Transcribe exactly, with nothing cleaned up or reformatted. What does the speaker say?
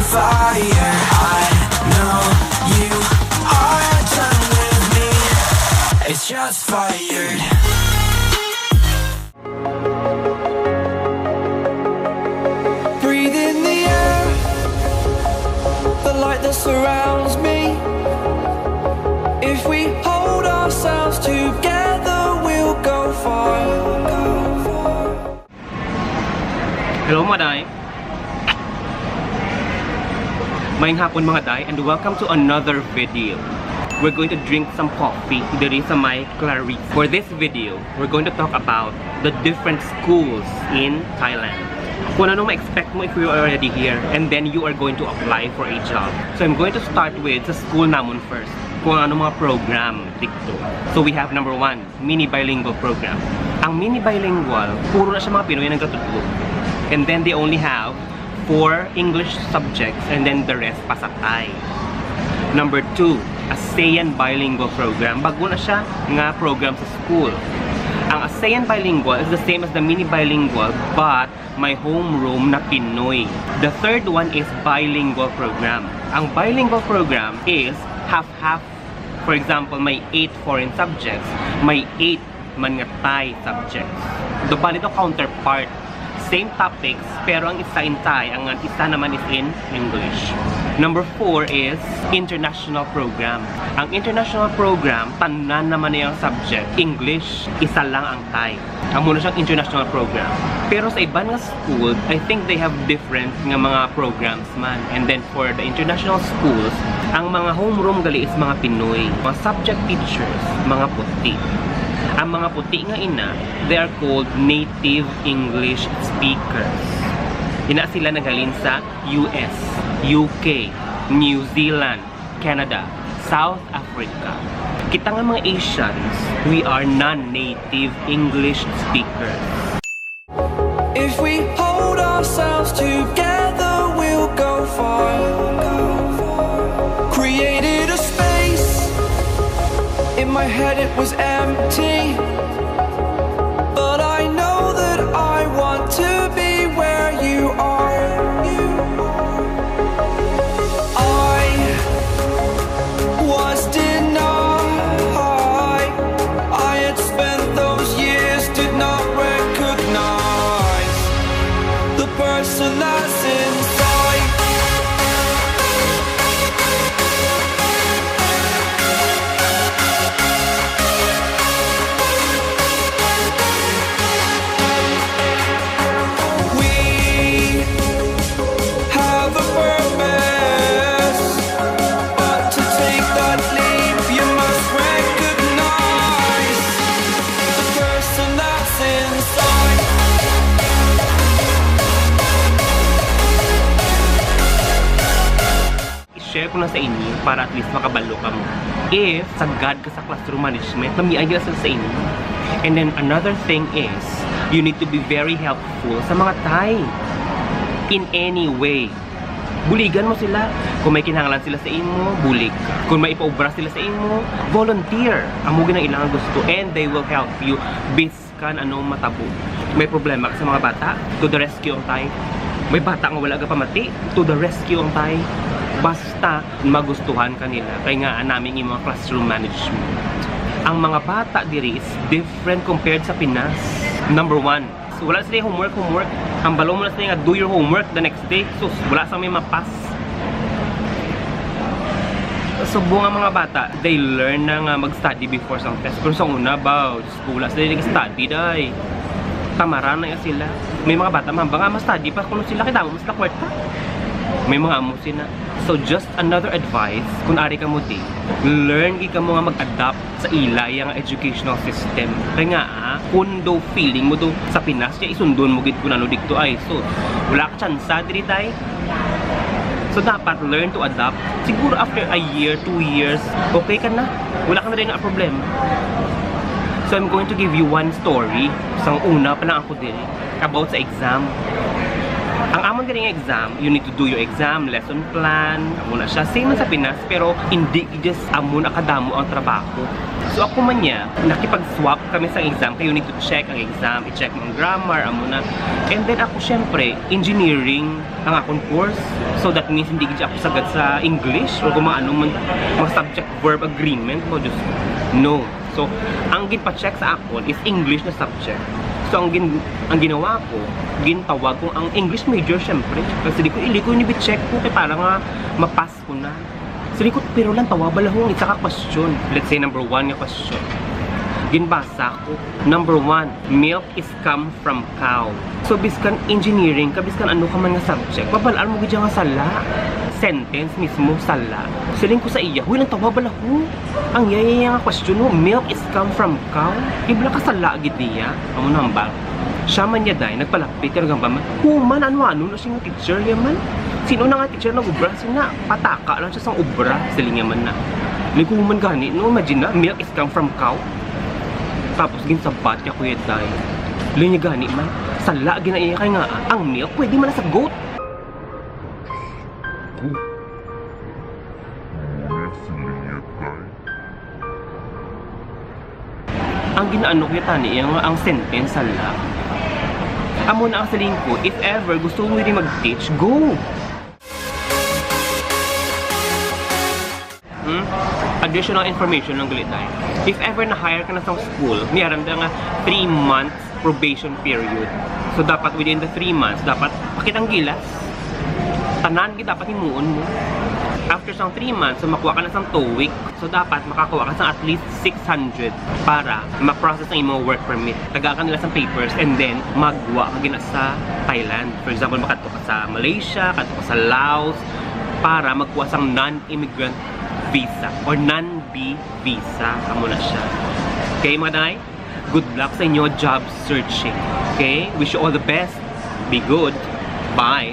Fire, I know you are done with me. It's shots fired. Breathe in the air, the light that surrounds me. If we hold ourselves together, we'll go far. Hello, mga day. Maayong hapon, mga day, and welcome to another video. We're going to drink some coffee diri sa may Clarice. For this video, we're going to talk about the different schools in Thailand. Kung anong ma-expect mo if you are already here, and then you are going to apply for a job. So I'm going to start with sa school namon first. Kung ano mga program dito. So we have number one, mini bilingual program. Ang mini bilingual, puro na siya mga Pinoy ang nagkatudlo. And then they only have four English subjects and then the rest pa sa Thai. Number two, ASEAN bilingual program. Bago na siya nga program sa school. Ang ASEAN bilingual is the same as the mini bilingual, but may homeroom na Pinoy. The third one is bilingual program. Ang bilingual program is half-half. For example, may eight foreign subjects, may eight man nga Thai subjects. Do pa nito counterpart. Same topics, pero ang isa in Thai, ang isa naman is in English. Number four is international program. Ang international program, tanan naman niyang subject, English, isa lang ang Thai. Amo na siyang international program. Pero sa iban nga school, I think they have different nga mga programs man. And then for the international schools, ang mga homeroom gali is mga Pinoy, mga subject teachers, mga puti. Ang mga puti nga ina, they are called native English speakers. Ina sila naghalin sa U S, U K, New Zealand, Canada, South Africa. Kita nga mga Asians, we are non-native English speakers. If we hold ourselves together, we'll go far. Created a space. In my head, it was empty. But I know that I want to be where you are. I was denied. I had spent those years, did not recognize the person that's inside. We have a purpose, but to take that leap, you must recognize the person that's inside. I-share ko na sa inyo para at least makabalo kamo. If sagad ka sa classroom management, mamiay na sila sa inyo. And then another thing is, you need to be very helpful sa mga Thai in any way. Buligan mo sila. Kung may kinahanglan sila sa imo, bulig ka. Kung may ipaubra sila sa imo, volunteer. Amo gyud ang ilang gusto, and they will help you. Bis- kan anong matabo. May problema ka sa mga bata, to the rescue ang Thai. May bata nga wala gapamati, to the rescue ang Thai. Basta magustuhan ka nila, kay nga naming imong classroom management. Ang mga bata diri is different compared sa Pinas. Number one, so, wala sila homework, homework. Ang balo mo na sila nga do your homework the next day. Sus, wala sa may mapas. Subong ang mga bata, they learn na nga mag-study before sang test. Pero sa una ba, Diyos ko, wala sila nag-study, day. Tamaran na sila. May mga bata, mahambal nga ma-study pa kuno sila, kay damo man sila kwarta. May mga amo sila. So, just another advice, kung ari kamo di, learn gid kamo nga mag-adapt sa ila nga educational system. Kay nga, ah, kung do feeling mo do sa Pinas, kaya isundon mo gid kung ano dito ay. So, wala ka tsansa diri, day. So, dapat learn to adapt. Siguro after a year, two years, okay ka na. Wala ka na rin nga problema. So, I'm going to give you one story. Sang una pa lang ako diri, about sa exam. Ang amon gani nga exam, you need to do your exam, lesson plan, amo na siya. Same man sa Pinas, pero hindi just amo na kadamo ang trabaho. So ako man niya, nakipag-swap kami sa exam, kay you need to check ang exam, i-check mo ang grammar, amo na. And then ako, syempre, engineering ang akong course. So that means hindi gid ako sagad sa English or kung ano man, mga subject verb agreement ko, just no. So, ang ginpa-check sa akon is English na subject. So, ang gin ang ginawa ko, gintawag ko ang English major, syempre. Kasi di ko, ili ko ni check ko kay para nga mapas ko na. Sa likod, pero lang tawa bala ho ang isa ka question. Let's say, number one nga question. Ginbasa ko, number one, milk is come from cow. So, biskan engineering ka, biskan ano ka man nga subject, babalaan mo gid nga sala. Sentence mismo, sala. Siling ko sa iya, "Huy, lang tawa bala ho. Ang yaya nga question mo, milk is come from cow." Di bala ka sala gid niya? Amo na hambal. Siya man niya, day, nagpalapit ka, nagambal man, "Human, ano-ano na siya nga teacher niya man. Sino na nga teacher nag-obra? Sina, pataka lang siya sang obra," siling niya man na. Liguman gani, no? Imagine na, milk is come from cow. Tapos ginsabat niya, Kuya Day. Linya gani man, sala gina iya kay nga, ang milk pwede man na sa goat. Ang ginaano ko tani, yung ang sentence, sala. Amo na ang siling ko, if ever gusto mo rin mag-teach, go! Hmm? Additional information lang gali tayo. If ever na-hire ka na sa school, may aram nga three months probation period. So, dapat within the three months, dapat pakitang gilas. Tanan gid dapat himuon mo. After sang three months, so makuha ka na sang TOEIC. So, dapat makakuha ka sang at least six hundred para ma-process ang imong work permit. Tagaan ka nila sang papers and then magwa ka gina sa Thailand. For example, makadto ka sa Malaysia, kadto ka sa Laos para magkuha sang non-immigrant visa or non-B visa. Amo na siya. Okay, mga day? Good luck sa inyo job searching. Okay? Wish you all the best. Be good. Bye.